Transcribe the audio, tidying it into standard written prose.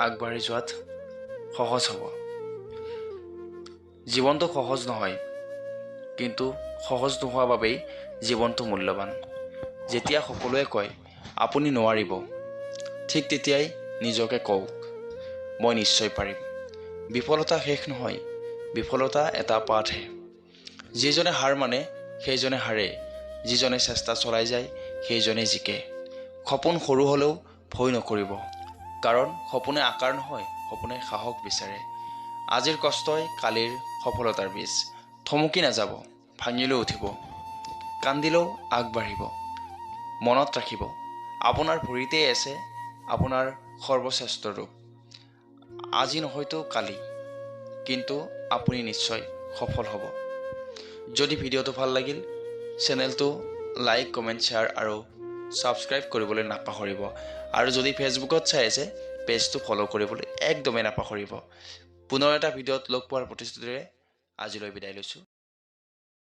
আগবাঢ়ি যোৱাত সহজ হ'ব। জীৱনটো সহজ নহয়, কিন্তু সহজ নোহোৱা বাবেই জীৱনটো মূল্যৱান। যেতিয়া সকলোৱে কয় আপুনি নোৱাৰিব, ঠিক তেতিয়াই নিজকে কওক, মই নিশ্চয় পাৰিম। বিফলতা শেষ নহয়, বিফলতা এটা পাঠহে। যিজনে হাৰ মানে সেইজনে হাৰে, যিজনে চেষ্টা চলাই যায় সেইজনে জিকে। সপোন সৰু হ'লেও ভয় নকৰিব, কাৰণ সপোনে আকাৰ নহয়, সপোনে সাহস বিচাৰে। আজিৰ কষ্টই কালিৰ সফলতাৰ বীজ। থমকি নাযাব, ভাঙিলেও উঠিব, কান্দিলেও আগবাঢ়িব। মনত ৰাখিব, আপোনাৰ ভৰিতেই আছে আপোনাৰ সৰ্বশ্ৰেষ্ঠ ৰূপ। আজি নহয়তো কালি, কিন্তু আপুনি নিশ্চয় সফল হ'ব। যদি ভিডিঅ'টো ভাল লাগিল, চেনেলটো লাইক, কমেণ্ট, শ্বেয়াৰ আৰু ছাবস্ক্ৰাইব কৰিবলৈ নাপাহৰিব। আৰু যদি ফেচবুকত চাই আছে, পেজটো ফ'ল' কৰিবলৈ একদমেই নাপাহৰিব। পুনৰ এটা ভিডিঅ'ত লগ পোৱাৰ প্ৰতিশ্ৰুতিৰে আজিলৈ বিদায় লৈছোঁ।